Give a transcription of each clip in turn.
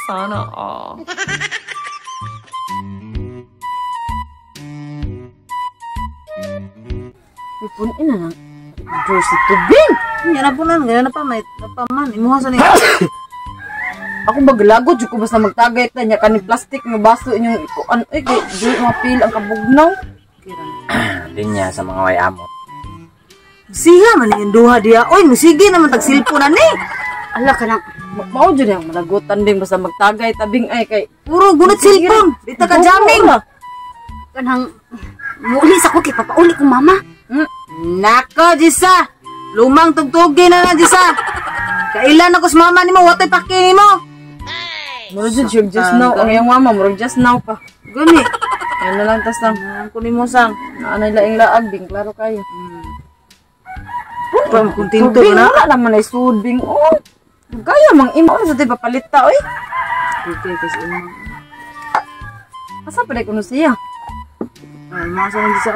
Sana all. Ipon ina na. Jersey tubing. Nya na po nan, ganyan na pa may pa man imuha sa ni. Ako baglagot jud ko basta magtagay ta nya kaning plastic nga baso inyong ikuan oy kay di mapil ang kabugnaw. Linya sa mga way amot. Siya man yung duha diya. Oy, musige naman tag cellphone ani. Ala ka na. Mao jud ang malagutan ding basta magtagay tabing ay kay puro gunot cellphone. Di ta ka jamming. Kanang muuli sa ko kay papauli ko mama. Nako, Jisa. Lumang tugtugi na na, Jisa. Kailan ako sa mama nimo, watay paki nimo. Murag jud just now ang iyang mama, murag just now pa. Gani. Ayan na lang tas lang. Kunin mo sang. Naanay laing laag bing klaro kayo. Pa kontento na. na. Wala naman ay sud bing oh. Gaya mang imo sa ti papalita oy. Okay, kasi imo. Asa pa day kuno siya? Ay, mga sa Jisa.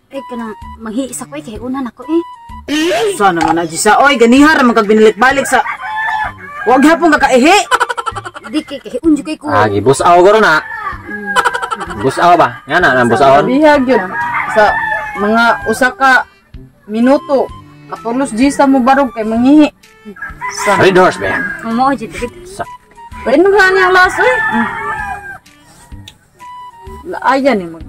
Ay kanang manghiis ako kay una nako eh. Sa naman na Jisa. Oy, ganiha ra man kag binilik-balik sa. Wag hapon ka kaihi. Di kay kay unjo kay ko. Ah, gibusaw ko na. Busaw ba? Nga na nang busawon. Bihag yun. Sa mga usa ka minuto katulos Jisa mo barog kay manghihi. Sa Red horse ba? Mao jud dili. Sa painom na niya ang laso eh. Laaya ni mag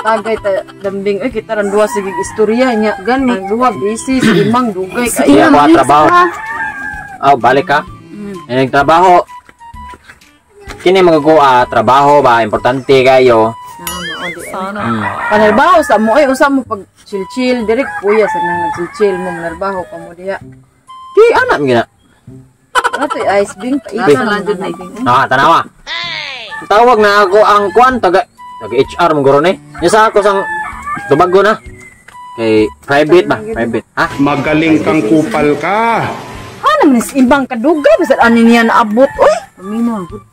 tagay ta dambing oy kita ran duha sige istorya nya. Gani. Ang duha busy si imang dugay kay Iya ko trabaho. Aw, balik ka. Ay nagtrabaho. Kini magaguwa trabaho ba importante kayo. Sana all. Panarbaho sa mo ay usa mo pag chill-chill direk kuya sa nang nag-chill mo manarbaho ka mo diha. Di anak gina. Ano to ice bing paita Wait. lang jud na bing. Ah, tanawa. Tawag na ako ang kuan taga taga HR mo guro ni. Nya sa ako sang tubago na. Kay private ba? Private. Ha? Magaling kang kupal ka. Ha naman is imbang kadugay basta ani niya naabot oy. Paminaw gud.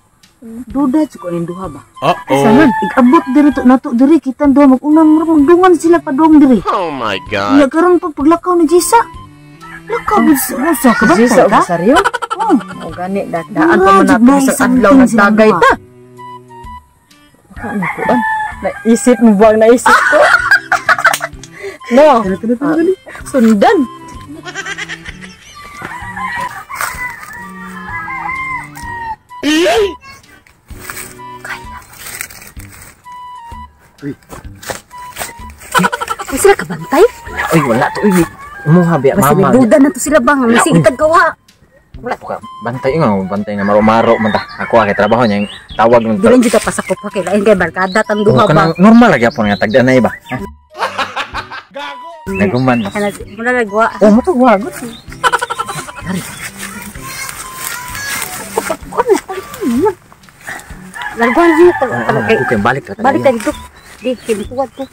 Duda jud ko ning duha ba. Uh-oh. Igabot diri to nato diri kitang duha mag-unang murag magdungan sila padung diri. Oh my God. Nya karon pa paglakaw ni Jisa. Lakaw gud sa usa ka ba Jisa ka? og saryo. Oh. O gani daan pa man Mura, nato jud na sa isang adlaw ting silang nagtagay duha. ta. Baka ano kuan? Naisip mo ba ang naisip ko? No. Sundan. Uy, sila kabantay. Uy, wala to uy. Imuha biya Basta mama. may duda na to sila ba nga may sige taggawa. Wala to ka. Bantay nga, bantay nga maro-maro man ta. Ako kay trabaho niya tawag ng Dili jud ka pasakop ha kay lain kay barkada tang duha Oh, ba. kanang normal lagi apon nga tagda na iba. Gago. Naguman. Kana muna nagwa. Oh, mo to wagot. Larguan na to. Okay, okay, balik ka. Balik ka dito. Di kintuwad ko.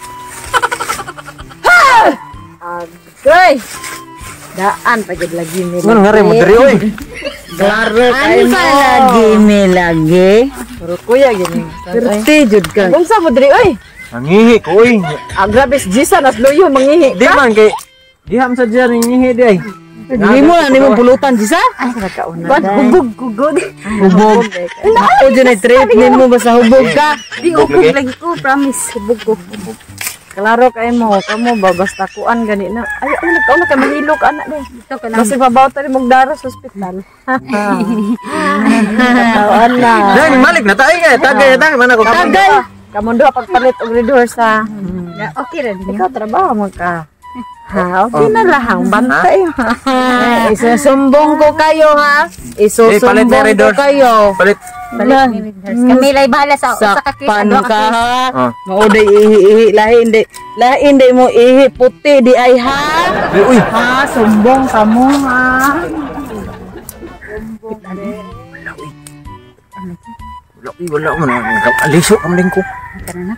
Agay. Daan pa jud lagi mi. Ngano nga mo diri oy. Klaro kay Ano mo. ka lagi mi lagi? Puro kuya gini. Perti jud ka. Unsa mo diri oy? Nangihi ko oy. Ah, grabe si Jisa nas luyo mangihi. Di man kay diham sa diyan nangihi di ay. Dili mo na nimo pulutan Jisa. Ban hubog gugod. Hubog. Ako jud ay trip nimo basta hubog ka. Di Hubog hubog lagi. lagi ko, promise. Hubog ko. Klaro kay mo, kamo ba basta kuan gani na. Ay, ay nagkaon na kay mahilo ka ana day. Ito ka lang. Basta babaw ta ni magdaro sa ospital. Katawan na. Dai balik na tayo kay tagay ta man ako. Tagay. Kamo duha pagpalit og Red Horse ha. Okay ra din. Ikaw trabaho man ka. Ha, okay na lang bantay. Isusumbong ko kayo ha. Eh, palit Isusumbong na Red ko Horse. kayo. Palit. Balik ni Red Horse. Kami lay bahala sa usa ka kiss, Sakpan duha ka ka kiss. ha. Oh. Mauday ihi-ihi lahi hindi. Lahi hindi mo ihi puti di ay ha. Uy, uy. Ha, sumbong ka mo ha. Wala uy, wala man. Aliso ang lingko. Tara na.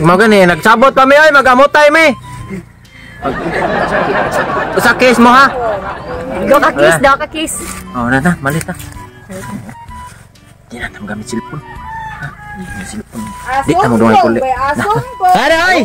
Mo gani nagsabot pa mi oy, magamotay mi. Usa kiss mo ha. Duha ka kiss, duha ka kiss. Oh, na na, malit na. Di na gamit cellphone. Di na mo dungay kuli. Asong po. Ara, oy!